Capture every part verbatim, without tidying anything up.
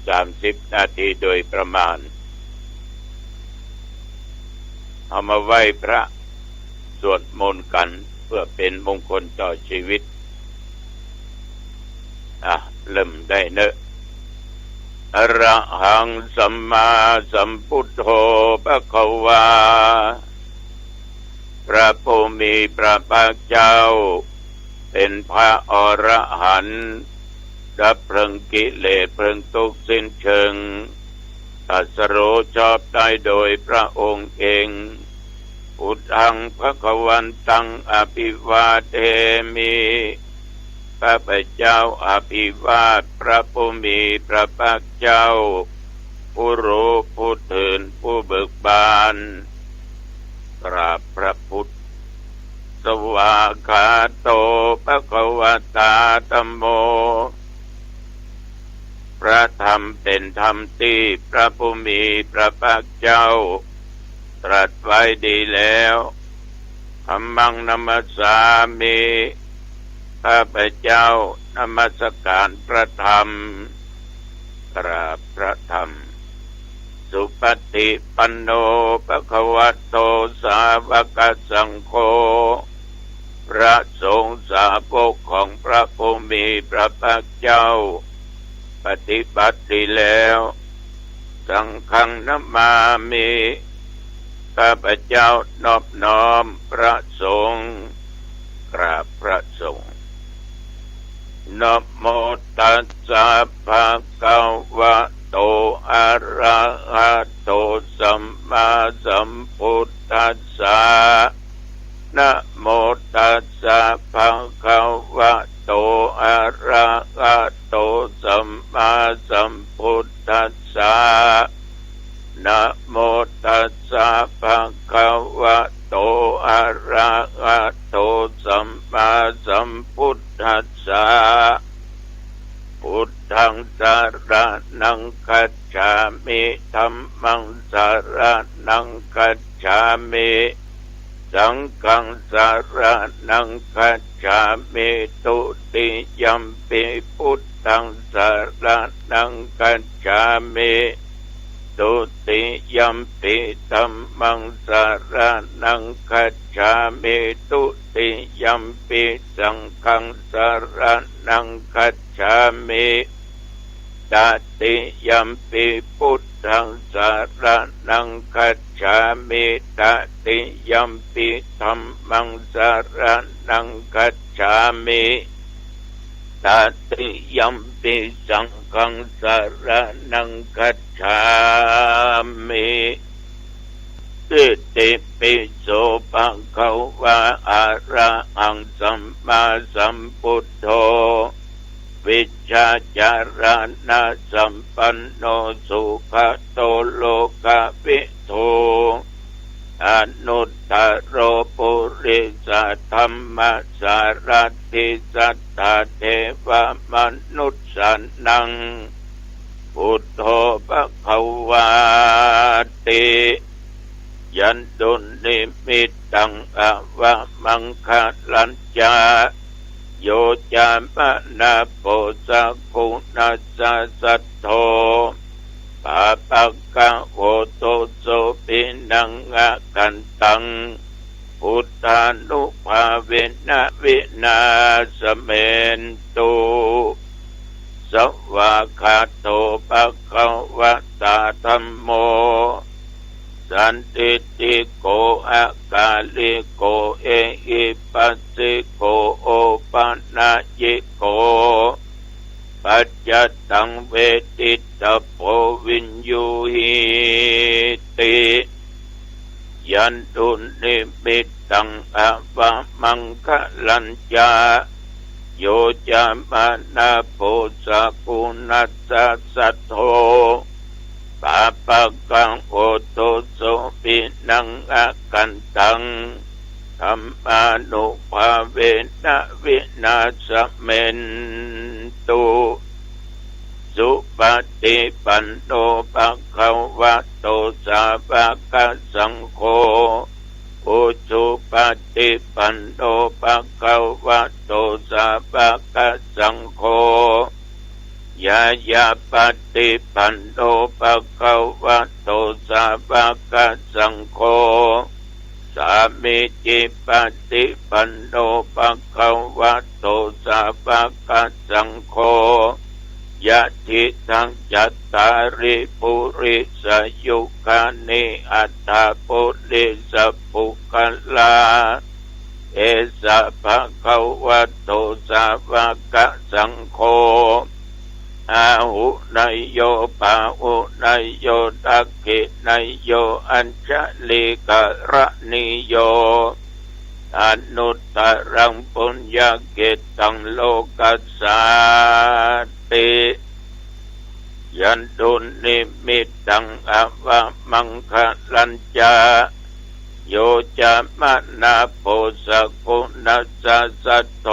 สามสิบนาทีโดยประมาณ เอามาไหว้พระสวดมนต์กัน เพื่อเป๋นมงคลต่อชีวิต อ่ะ เริ่มได้เนอะ อะระหังสัมมาสัมพุทโธภะคะวา พระผู้มีพระภาคเจ้า เป๋นพระอรหันต์ ดับเพลิงกิเลสเพลิงทุกข์สิ้นเชิง ตรัสรู้ชอบได้โดยพระองค์เอง พุทธังภะคะวันตังอภิวาเทมิ ข้าพเจ้าอภิวาทพระผู้มีพระภาคเจ้า ผู้รู้ผู้ตื่นผู้เบิกบาน กราบพระพุทธ สวากขาโตภะคะวะตาธัมโม พระธรรมเป๋นธรรมตี้พระผู้มีพระภาคเจ้า ตรัสไว้ดีแล้ว ธัมมังนะมัสสามิ ข้าพเจ้านมัสการพระธรรม กราบพระธรรม สุปฏิปันโนภะคะวะโตสาวกสังโฆ พระสงฆ์สาวกของพระผู้มีพระภาคเจ้า ปฏิบัติดีแล้ว สังฆังนะมามิ ข้าพเจ้านอบน้อมพระสงฆ์ กราบพระสงฆ์ นะโมตัสสะภะคะวะโต อะระหะโต สัมมาสัมพุทธัสสะ นะโมตัสสะภะคะวะโต อะระหะโต สัมมาสัมพุทธัสสะ นะโมตัสสะภะคะวะโต อะระหะโต สัมมาสัมพุทธัสสะ พุทธังสะระณังคัจฉามิ ธัมมังสะระณังคัจฉามิ สังฆังสะระณังคัจฉามิ ทุติยัมปิพุทธังสะระณังคัจฉามิ ทุติยัมปิธัมมังสะระณังคัจฉามิ ทุติยัมปิสังฆังสะระณังคัจฉามิ ตติยัมปิพุทธังสะระณังคัจฉามิ ตติยัมปิธัมมังสะระณังคัจฉามิ ตติยัมปิสังฆังสะระณังคัจฉามิ อิติปิโสภะคะวะ อะระหังสัมมาสัมพุทโธ วิชชาจารณะสัมปันโน สุขะโตโลกะวิทู อนุตตะโรปุริสะธัมมะสารัตถิ สัตตาเทวะมนุสสานัง พุทโธภะคะวาติ ยันตุนิมิตตังอะวะมังคะลัญจะ โยจะมะนะโพสะกุณัสสะสัทโธ ปาปะกะโวทุสโสปินังอะคันตัง พุทธานุภาเวนะวินาสเมนตุ สวากขาโตภะคะวะตาธัมโม สันทิฏฐิโก อะกาลิโก เอหิปัสสิโก โอปะนะยิโก ปัจจตังเวทิตถะโพ วิญญูหีติ ยันตุนิมิตตังอะวะมังคะลัญจะ โยจะมะนะโพสะกุณัสสะสัทโธ ปาปะกะโวทุสโสปินังอะคันตัง ธัมมานุภาเวนะวินาสเมนตุ สุปฏิปันโนภะคะวะโต สาวะกะสังโฆ อุจุปฏิปันโนภะคะวะโต สาวะกะสังโฆ ญาญาปะติปันโน ภะคะวะโต สาวะกะสังโฆ สามีจิปะติปันโน ภะคะวะโต สาวะกะสังโฆ ยะถิตัง จัตตาริ ปุริสะยุคานิ อัตถะ ปุริสะปุคคลา เอสะ ภะคะวะโต สาวะกะสังโฆ อาหุเนยโย ปาหุเนยโย ดักขิเนยโย อัญชะลีกะระณีโย อนุตตะรัง ปุญญะเขตตัง โลกัสสาติ ยันตุนิมิตตัง อาวะมังคะลัญจะ โย จะมะนา โพ สะกุณัสสะ สัตโธ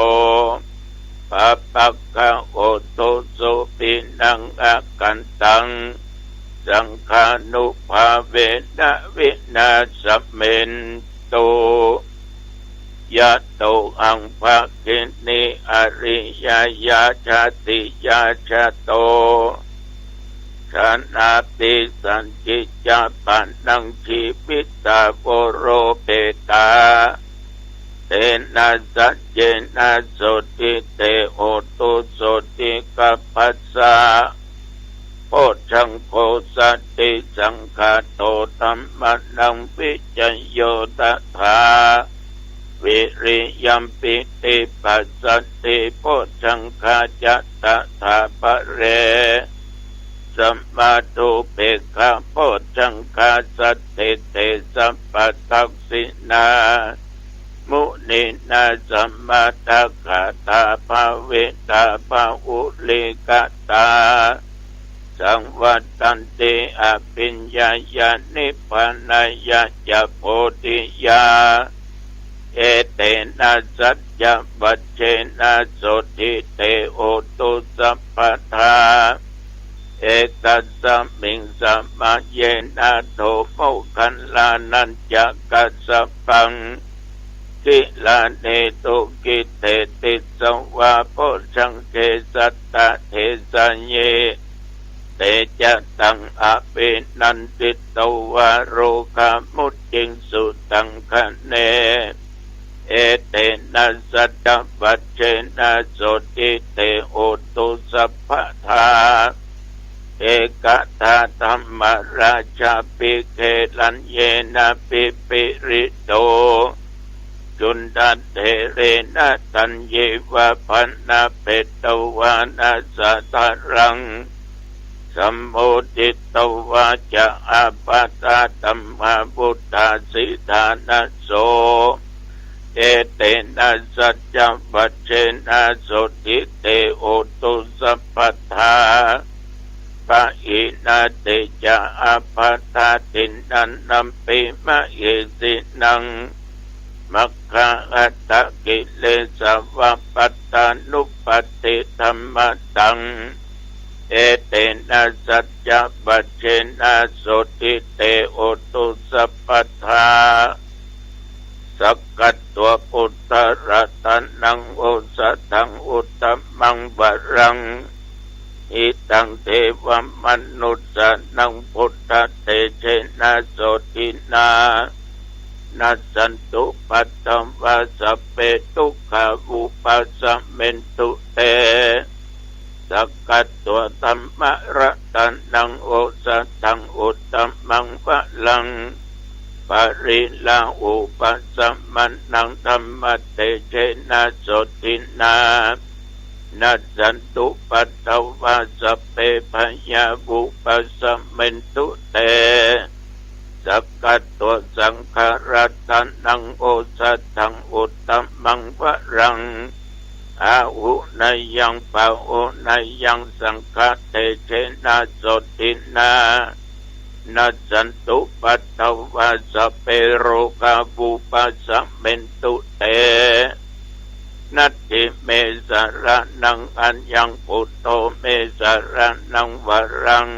ปะปะคะโห ตุสุปินัง อะกันตัง สังฆานุภาเวนะ วินาสเมนตุ ยะโตหัง ภะคินี อะริยะยา ชาติยา ชาโต ชานาติสันติ จะปะนัง ชีวิตา โวโรเปตา เตนะ สัจเจนะ โสตถิ เต โหตุ โสตถิกัปปัสสะ โพชฌังโฆ สันติสังฆาโต ธัมมานัง วิจโย ตถา วิริยัม ปีติ ปัสสัตถิ โพชฌังคา จะ ตถา ปะเร สะมมา อุเปกขา โพชฌังคา สัตถิ เต สัพพะทักขิณา มุนีนา สะมมา ทักขาตา ภาวิตา บาหุลีกะตา สังวัตตันติ อะภิญญายา นิพพานายะ จะ โพธิยา เอเตนะ สัจจะวัจเจนะ โสตถิ เต โหตุ สัพพะทา เอตัสสะมิง สะมะเยนะ โท โมคคัลลานัญจะ กัสสะปัง กิลาเนตุ กิเตติสะวา โพชฌังเข สัตตะเทสะเย เตจะตัง อะภินันทิตวา โรกามุจจิงสุ ตังคะเน เอเตนะ สัจจะวัจเจนะ โสตถิ เต โหตุ สัพพะทา เอกะทา ธัมมาราชาภิเข ลัญเยนะ ภิปริโต จุนดะเถเรนะ ตัญเยวะ ภะนะเปตวานะ สะทะรัง สัมโมทิตวา จะ อาปาทา ธัมมา วุฑฒา สีทานะโส เอเตนะ สัจจะวัจเจนะ โสตถิ เต โหตุ สัพพะทา ปะหินา เตจะ อาปาทา ทินนันตัมปิ มะเหสินัง มัคคะหัตถะกิเลสวะ ปัตตานุปัฏฐิ ธัมมะตัง เอเตนะ สัจจะวัจเจนะ โสตถิ เต โหตุ สัพพะทา สักกัตวา ปุทธะรัตตัง โอสะทัง อุตตะมัง วะรัง หิตัง เทวะมะนุสสานัง พุทธะเตเจนะ โสตถินา นัสสันตุ ปัตตวา สัพเพ ทุกขา วุปัสสะเมนตุ เต สักกัตวา ธัมมะรัตตัง โอสะทัง อุตตะมัง วะรัง ปะริลาหุปัสสะมะนัง ธัมมะเตเจนะ โสตถินา นัสสันตุ ปัตตวา สัพเพ พยา วุปัสสะเมนตุ เต สักกัตวา สังฆะรัตตัง โอสะทัง อุตตะมัง วะรัง อาหุเนยัง ปาหุเนยัง สังฆะเตเจนะ โสตถินา นัสสันตุ ปัตตวา สัพเพ โรกา วุปัสสะเมนตุ เต นัตถิเม สะระณัง อัญญัง พุทโธ เม สะระณัง วะรัง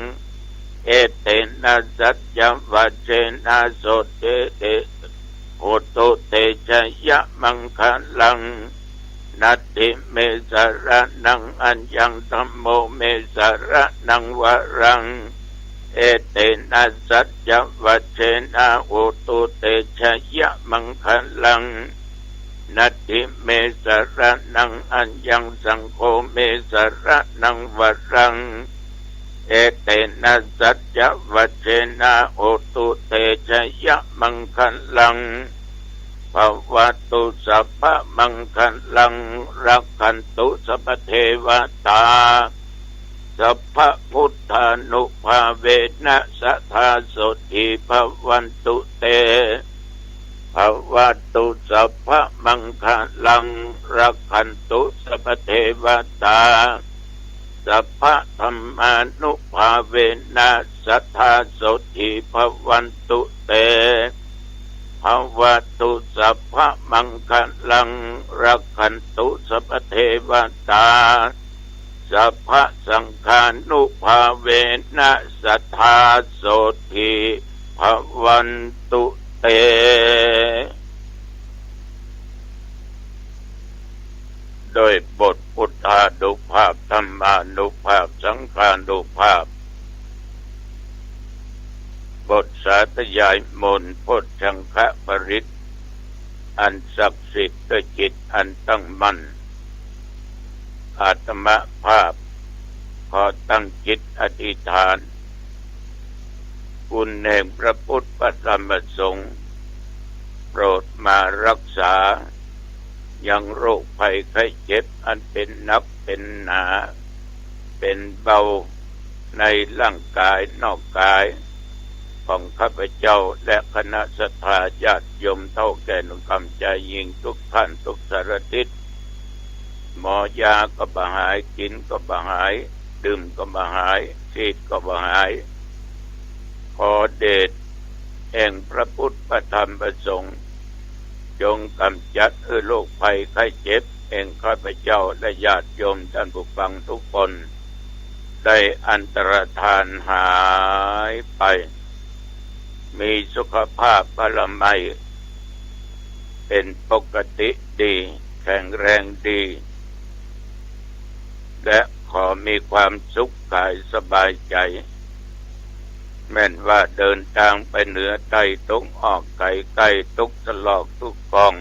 เอเตนะ สัจจะวัจเจนะ โสตถิ เต โหตุ เตจะยะมังคะลัง Natthi me saraṇaṃ aññaṃ, dhammo me saraṇaṃ varaṃ. Etena saccavajjena hotu te jayamaṅgalaṃ. Natthi me saraṇaṃ aññaṃ, saṅgho me saraṇaṃ varaṃ. Etena saccavajjena hotu te jayamaṅgalaṃ. Bhavatu sabbamaṅgalaṃ, rakkhantu sabbadevatā. Sabbabuddhānubhāvena sadā sotthī bhavantu te. Bhavatu sabbamaṅgalaṃ, rakkhantu sabbadevatā. Sabbadhammānubhāvena sadā sotthī bhavantu te. Bhavatu sabbamaṅgalaṃ, rakkhantu sabbadevatā. Sabbasaṅghānubhāvena sadā sotthī bhavantu te. ด้วยบทพุทธานุภาพ ธัมมานุภาพ สังฆานุภาพ บทสาธยายมนต์ โพชฌังคปริตร อันศักดิ์สิทธิ์ ด้วยจิตอันตั้งมั่น อาตมาภาพขอตั้งจิตอธิษฐาน คุณแห่งพระพุทธพระธรรมพระสงฆ์ โปรดมารักษา ยังโรคภัยไข้เจ็บอันเป็นหนักเป็นหนา เป็นเบา ในร่างกายนอกกาย ของข้าพเจ้าและคณะศรัทธาญาติโยมเฒ่าแก่หนุ่มก่ำชายหญิงทุกท่านทุกสารทิศ หมอยาก็บ่หาย กินก็บ่หาย ดื่มก็บ่หาย ฉีดก็บ่หาย ขอเดชแห่งพระพุทธพระธรรมพระสงฆ์ จงกำจัดหื้อโรคภัยไข้เจ็บแห่งข้าพเจ้าและญาติโยมท่านผู้ฟังทุกคน ได้อันตรธานหายไป มีสุขภาพพลามัย เป็นปกติดี แข็งแรงดี และขอมีความสุขกายสบายใจ แม่นว่าเดินตางไปเหนือใต้ตกออก ไก๋ใก้ตกตะลอกตุ๊กกอง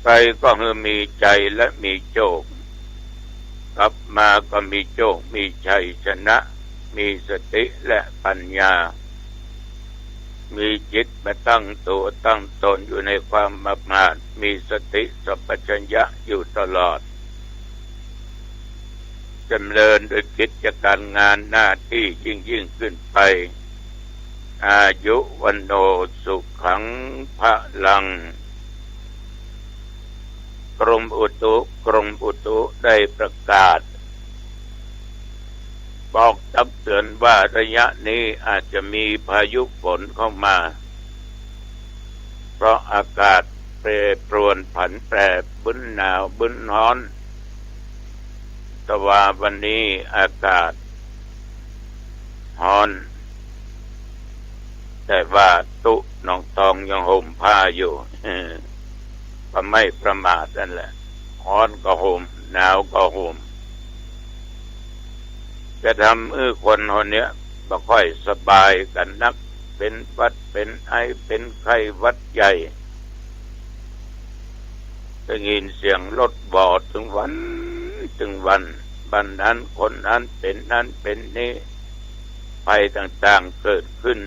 ไปก็หื้อมีชัยและมีโชค กลับมาก็มีโชคมีชัยชนะ มีสติและปัญญา มีจิตมาตั้งตัวตั้งตนอยู่ในความประมาท มีสติสัมปชัญญะอยู่ตลอด ดำเนินโดยกิจการงานหน้าตี้ยิ่งๆ ขึ้นไป อายุ วัณโณ สุขัง พลัง กรมอุตุ กรมอุตุได้ประกาศ บอกตักเตือนว่าระยะนี้อาจจะมีพายุฝนเข้ามา เพราะอากาศแปรปรวนผันแปร บึ้นหนาวบึ้นฮ้อน แต่ว่าวันนี้อากาศฮ้อน แต่ว่าตุ๊หนองตองยังห่มผ้าอยู่ ก็ไม่ประมาทนั่นแหละ ฮ้อนก็ห่ม หนาวก็ห่ม จะทำหื้อคนเฮาเนี้ยบ่ค่อยสบายกั๋นนัก เป๋นหวัด เป๋นไอ เป๋นไข้หวัดใหญ่ ได้ยินเสียงรถหวอตึงวันตึงวัน บ้านนั้นคนนั้นเป๋นนั้นเป๋นนี้ ภัยต่างๆ เกิดขึ้น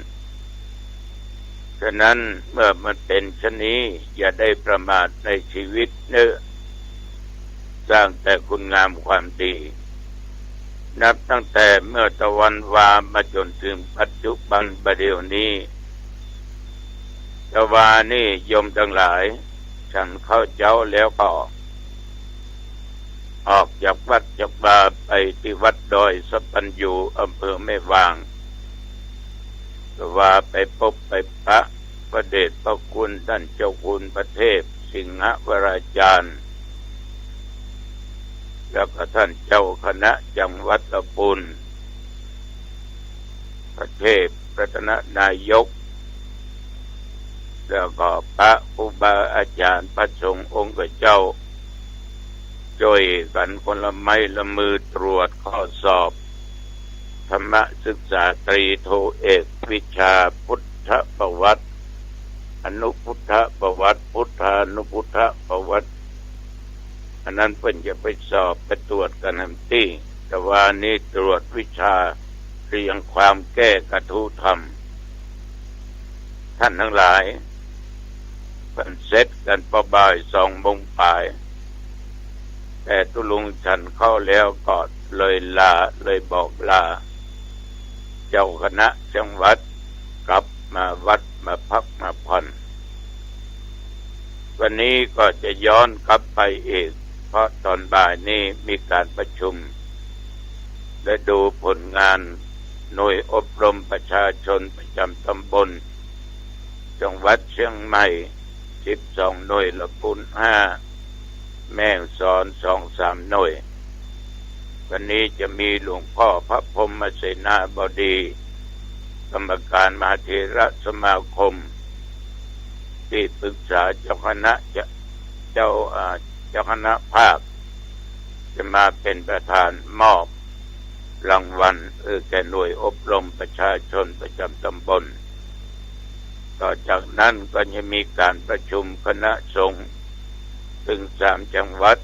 ฉะนั้นเมื่อมันเป๋นชะนี้ อย่าได้ประมาทในชีวิตเนอะ สร้างแต่คุณงามความดี นับตั้งแต่เมื่อตะวันวามาจ๋นถึงปัจจุบันบ่าเดี่ยวนี้ ตะวานี้โยมตังหลาย ฉันข้าวเจ๊าแล้วก็ ออกจากวัดจากวาไปตี้วัดดอยสัพพัญญู อำเภอแม่วาง ตะวาไปปบไปปะพระเดชพระคุณต้านเจ้าคุณพระเทพสิงหวราจารย์ แล้วก็ต้านเจ้าคณะจังหวัดลำปูน พระเทพรัตนนายก แล้วก็พระครูบาอาจ๋ารย์พระสงฆ์องค์เจ้า จ้วยกั๋นคนละไม้ละมือตรวจข้อสอบ ธรรมศึกษาตรีโทเอกวิชาพุทธประวัติ อนุพุทธประวัติ พุทธานุพุทธประวัติ อันนั้นเปิ้นจะไปสอบไปตรวจกั๋นแหมตี้ แต่วานี้ตรวจวิชาเรียงความแก้กระทู้ธรรม ท่านตังหลาย เปิ้นเสร็จกั๋นปอบ่ายสองโมงป๋าย แต่ตุ๊ลุงฉันข้าวแล้วก็เลยลา เลยบอกลา เจ้าคณะจังหวัดกลับมาวัดมาพักมาผ่อน วันนี้ก็จะย้อนกลับไปอีก เพราะต๋อนบ่ายนี้มีก๋านประชุม และดูผลงานหน่วยอบรมประชาชนประจ๋ำต๋ำบล จังหวัดเจียงใหม่ สิบสองหน่วย ละปูนห้า แม่ฮ่องสอนสองสามหน่วย วันนี้จะมีหลวงพ่อพระพรหมเสนาบดี กรรมการมหาเถรสมาคม ตี้ปรึกษาเจ้าคณะ เจ้า เจ้า อ่า เจ้าคณะภาค จะมาเป๋นประธานมอบรางวัล เออ แก่หน่วยอบรมประชาชนประจ๋ำต๋ำบล ต่อจากนั้นก็จะมีก๋านประชุมคณะสงฆ์ ซึ่งสามจังหวัด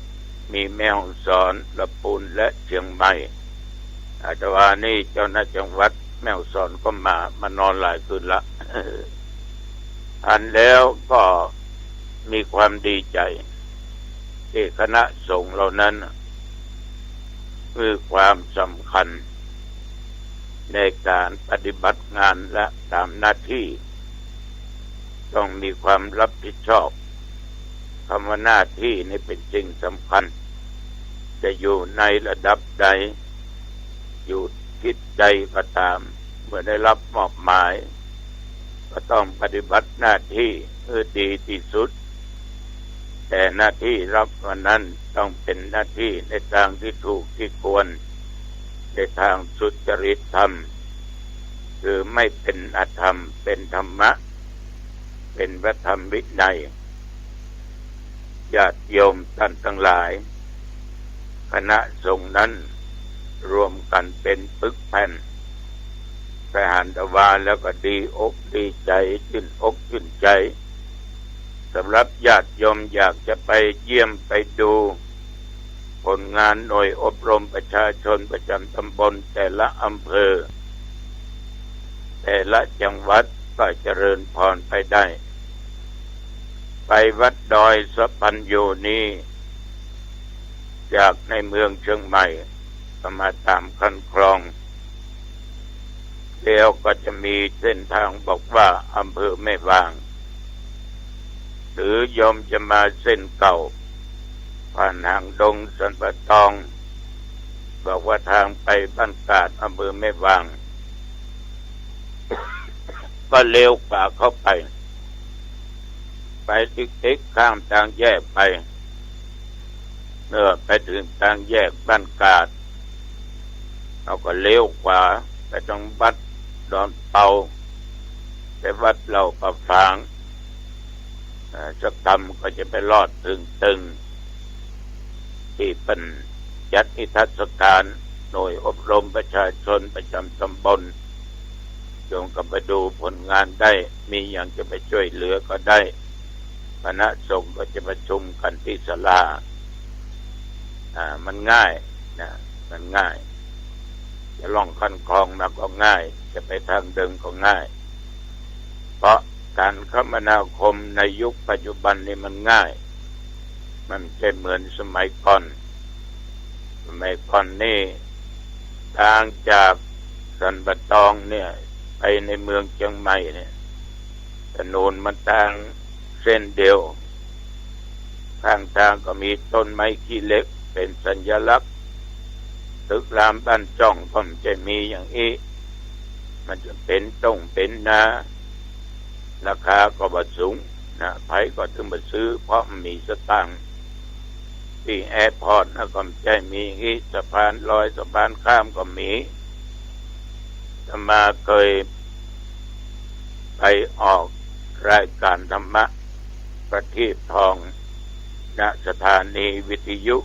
มีแม่ฮ่องสอน ละปูน และเจียงใหม่ อาตมานี่เจ้าหน้าจังหวัดแม่ฮ่องสอนก็มา มานอนหลายคืนละ อันแล้วก็มีความดีใจ๋ ตี้คณะสงฆ์เหล่านั้น คือความสำคัญในก๋านปฏิบัติงานและต๋ามหน้าตี้ ต้องมีความรับผิดชอบ คำว่าหน้าตี้นี่เป๋นสิ่งสำคัญ จะอยู่ในระดับใด อยู่ทิศใดก็ต๋าม เมื่อได้รับมอบหมาย ก็ต้องปฏิบัติหน้าตี้หื้อดีตี้สุด แต่หน้าตี้รับอันนั้นต้องเป๋นหน้าตี้ในตางตี้ถูกตี้ควร ในตางสุจริตธรรม คือไม่เป๋นอธรรม เป๋นธรรมะ เป๋นพระธรรมวินัย ญาติโยมต้านตังหลาย คณะสงฆ์นั้นรวมกั๋นเป๋นปึกแผ่น ไปหันตะวาแล้วก็ดีอกดีใจ๋ จื้นอกจื้นใจ๋ สำหรับญาติโยมอยากจะไปเยี่ยมไปดูผลงานหน่วยอบรมประชาชนประจ๋ำต๋ำบลแต่ละอำเภอ แต่ละจังหวัดก็เจริญพรไปได้ ไปวัดดอยสะพันยูนี้ จากในเมืองเจียงใหม่ ก็มาต๋ามคันคลอง แล้วก็จะมีเส้นตางบอกว่าอำเภอแม่วาง หรือโยมจะมาเส้นเก่า ผ่านหางดงสันป่าตอง บอกว่าตางไปบ้านกาดอำเภอแม่วาง ก็เลี้ยวขวาเข้าไป ไปติ๊กๆ ข้ามตางแยกไป เมื่อไปเถิงตางแยกบ้านกาด เฮาก็เลี้ยวขวาไปตางวัดดอนเปา ไปวัดเหล่าป่าฝาง อ่า สักกำก็จะไปฮอดเถิงตึง ตี้เปิ้นจัดนิทรรศการหน่วยอบรมประชาชนประจ๋ำต๋ำบล โยมก็ไปดูผลงานได้ มีหยังจะไปจ้วยเหลือก็ได้ คณะสงฆ์ก็จะประชุมกั๋นตี้ศาลา อ่า มันง่ายนะ มันง่าย จะล่องคันคลองมาก็ง่าย จะไปตางเดิมก็ง่าย เพราะก๋านคมนาคมในยุคปัจจุบันนี่มันง่าย มันบ่ใจ้เหมือนสมัยก่อน สมัยก่อนนี่ ตางจากสันป่าตองเนี่ย ไปในเมืองเจียงใหม่เนี่ย ถนนมันตางเส้นเดียว ข้างตางก็มีต้นไม้ขี้เหล็กเป๋นสัญลักษณ์ ตึกรามบ้านจ้องก็บ่ใจ้มีอย่างอี้ มันจะเป๋นต้งเป๋นนา ราคาก็บ่สูงนะ ใผก็ตึงบ่ซื้อ เพราะมันมีสตางค์ ตี้แอร์พอร์ตนะก็บ่ใจ้มีอย่างอี้ สะพานลอยสะพานข้ามก็มี อาตมาเคยไปออกรายการธรรมะประทีปทอง ณ สถานีวิทยุ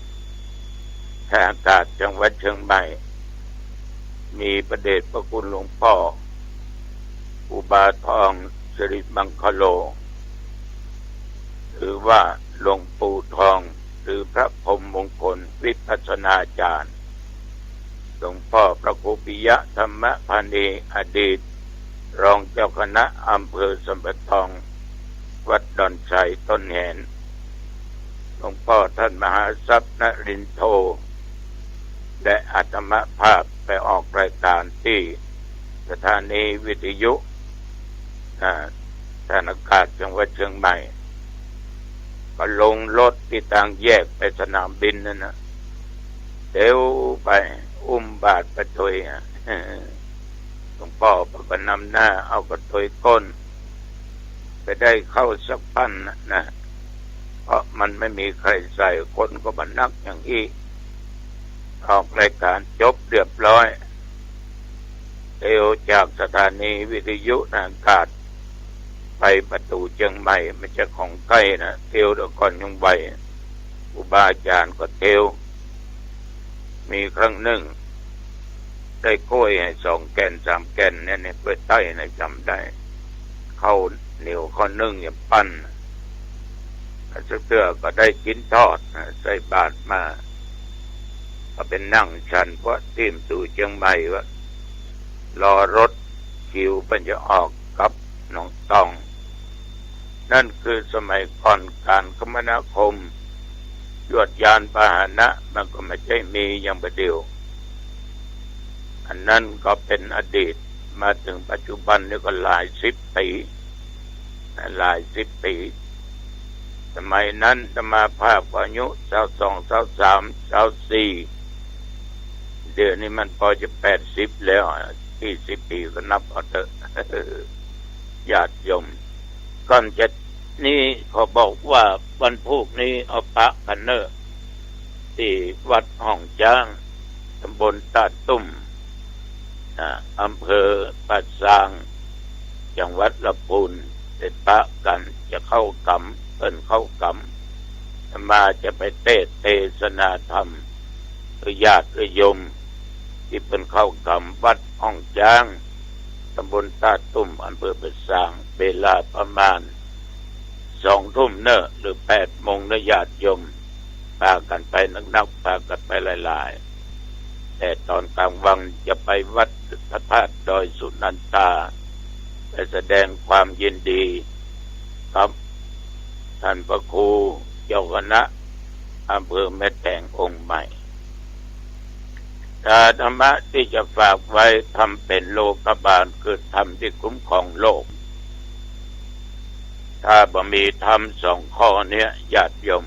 ท่าอากาศจังหวัดเชียงใหม่ มีพระเดชพระคุณหลวงป้อครูบาทองสิริมังคโล หรือว่าหลวงปู่ทอง หรือพระพรหมมงคลวิปัสสนาจารย์ หลวงป้อพระครูปิยะธรรมพานี อดีตรองเจ้าคณะอำเภอสันป่าตอง วัดดอนไซต้นแหน หลวงป้อท่านมหาทรัพย์นรินโท ได้อาตมาภาพไปออกรายการตี้สถานีวิทยุ อ่า ท่าอากาศจังหวัดเชียงใหม่ ก็ลงรถตี้ตางแยกไปสนามบินนั่นนะ เตียวไปอุ้มบาตรไปตวยอะ หลวงป้อก็นำหน้าเอากระตวยก้น ไปได้เข้าสักปั้นนะ เพราะมันไม่มีใครใส่ คนก็บ่นักอย่างอี้ ออกรายการจบเรียบร้อย เตียวจากสถานีวิทยุท่าอากาศ ไปประตู๋เจียงใหม่ มันจะของใก้นะ เตียวเดี๋ยวก่อนยังไหว ครูบาอาจารย์ก็เตียว มีครั้งนึ่ง ได้กล้วยให้สองแก่นสามแก่นเนี่ย เนี่ยกล้วยใต้นะ จ๋ำได้ ข้าวเหนียวข้าวนึ่งอย่างปั้น สักเตื้อก็ได้กิ๋นทอด ใส่บาตรมา ก็ไปนั่งฉัน เพราะตี้ประตู๋เจียงใหม่ว่า รอรถคิวเปิ้นจะออกกลับหนองตอง นั่นคือสมัยก่อนก๋านคมนาคม ยวดยานพาหนะมันก็บ่ใจ้มีอย่างบ่าเดี่ยว อันนั้นก็เป๋นอดีต มาเถิงปัจจุบันนี่ก็หลายสิบปี๋ หลายสิบปี๋ สมัยนั้นอาตมาภาพก็อายุซาวสอง ซาวสาม ซาวสี่ เดี๋ยวนี้มันปอจะแปดสิบแล้วอะ ยี่สิบปี๋ก็นับเอาเต๊อะ ญาติโยม ก่อนจะนี้ขอบอกว่าวันพูกนี้เอาปะกั๋นเน่อ ตี้วัดฮ่องจ๊าง ตำบลต้าตุ้ม อ่า อำเภอป่าซาง จังหวัดลำพูน ไปปะกั๋น จะเข้ากรรม เปิ้นเข้ากรรม อาตมาจะไปเตสน์เตสนาธรรม คือญาติคือโยม ตี้เปิ้นเข้ากรรมวัดฮ่องจ๊าง ตำบลต้าตุ้ม อำเภอป่าซาง เวลาประมาณสองทุ่มเน่อ หรือแปดโมงเน่อ ญาติโยม ปากั๋นไปนักๆ ปากั๋นไปหลายๆ แต่ต๋อนก๋างวันจะไปวัดพระธาตุดอยสุนันตา ไปแสดงความยินดีกับต้านพระครูเจ้าคณะอำเภอแม่แตงองค์ใหม่ อาตมาตี้จะฝากไว้ ธรรมเป๋นโลกบาล คือธรรมตี้คุ้มครองโลก ถ้าบ่มีธรรมสองข้อเนี้ย ญาติโยม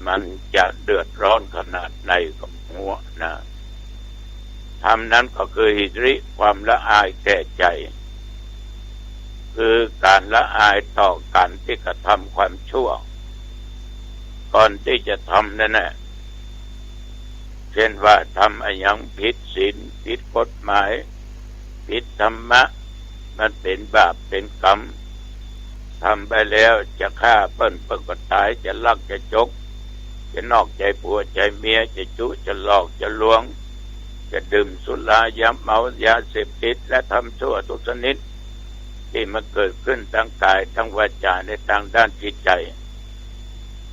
มันจะเดือดร้อนขนาดไหนก็บ่ฮู้นะ ธรรมนั้นก็คือหิริความละอายแก่ใจ๋ คือก๋านละอายต่อก๋านตี้กระทำความชั่ว ก่อนตี้จะทำนั่นแหละ เช่นว่าทำอะหยังผิดศีล ผิดกฎหมาย ผิดธรรมะ มันเป๋นบาปเป๋นกรรม ทำไปแล้วจะฆ่าเปิ้น เปิ้นก็ต๋าย จะลักจะจก จะนอกใจ๋ผัวใจ๋เมีย จะจุ๊จะหลอกจะลวง จะดื่มสุรายาเมา ยาเสพติด และธรรมชั่วทุกชนิด ตี้มันเกิดขึ้นตางก๋าย ตางวาจ๋า และตางด้านจิตใจ๋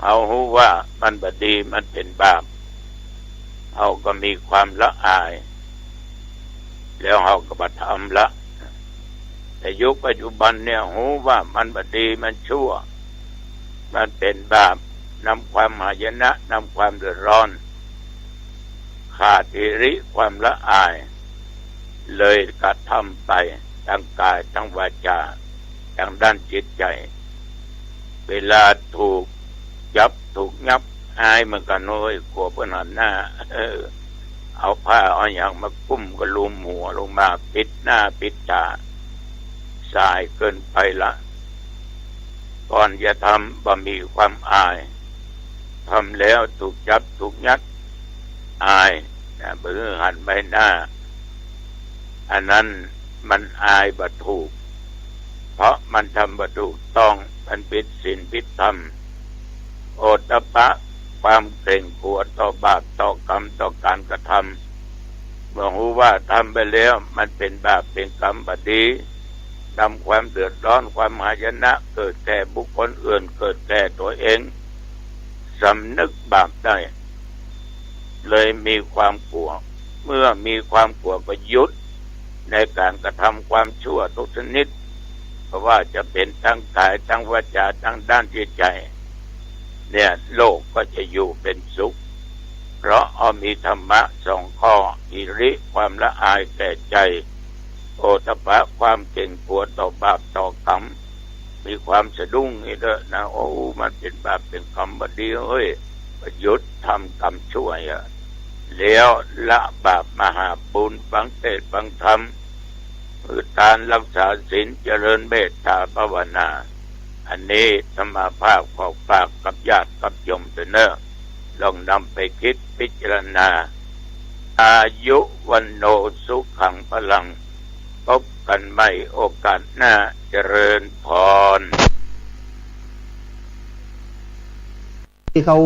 เฮาฮู้ว่ามันบ่ดี มันเป๋นบาป เฮาก็มีความละอาย แล้วเฮาก็บ่ทำละ แต่ยุคปัจจุบันเนี่ย ฮู้ว่ามันบ่ดี มันชั่ว มันเป๋นบาป นำความหายนะ นำความเดือดร้อน ขาดหิริความละอาย เลยกระทำไป ตางก๋าย ตางวาจ๋า ตางด้านจิตใจ๋ เวลาถูกจับ ถูกยับ อายเหมือนกั๋น โอ้ย กั๋วเปิ้นหันหน้า เออ เอาผ้าเอาหยังมากุ้มกระลุมหัวลงมา ปิดหน้าปิดต๋า สายเกินไปละ ก่อนจะทำบ่มีความอาย ทำแล้วถูกจับถูกยัด อายนะ บ่หันใบหน้า อันนั้นมันอายบ่ถูก เพราะมันทำบ่ถูกต้อง มันผิดศีลผิดธรรม โอตตัปปะ ค ความเกรงกลัวต่อบาปต่อกรรมต่อการกระทำ เมื่อฮู้ว่าทำไปแล้วมันเป๋นบาปเป๋นกรรมบ่ดี นำความเดือดร้อนความหายนะเกิดแก่บุคคลอื่น เกิดแก่ตั๋วเอง สำนึกบาปได้ เลยมีความกลัว เมื่อมีความกลัวก็หยุดในการกระทำความชั่วทุกชนิด เพราะว่าจะเป๋นทั้งกาย ทั้งวาจา ทั้งด้านจิตใจ๋ เนี่ย โลกก็จะอยู่เป๋นสุข เพราะเอามีธรรมะสองข้อ หิริ ความละอายแก่ใจ๋ โอตตัปปะ ความเกรงกลัวต่อบาปต่อกรรม มีความสะดุ้งนี่เต๊อะนะ โอ้ มันเป๋นบาปเป๋นกรรมบ่ดีเฮ้ย ก็หยุดทำกรรมชั่วอะ แล้วละบาปมหาบุญ ฟังเทศน์ฟังธรรม หื้อตาน รักษาศีล เจริญเมตตาภาวนา อันนี้อาตมาภาพขอฝากกับญาติกับโยมเต๊อะเนอะ ลองนำไปกึ๊ดพิจารณา อายุ วัณโณ สุขัง พลัง พบกั๋นใหม่โอกาสหน้า เจริญพร ตี้เขา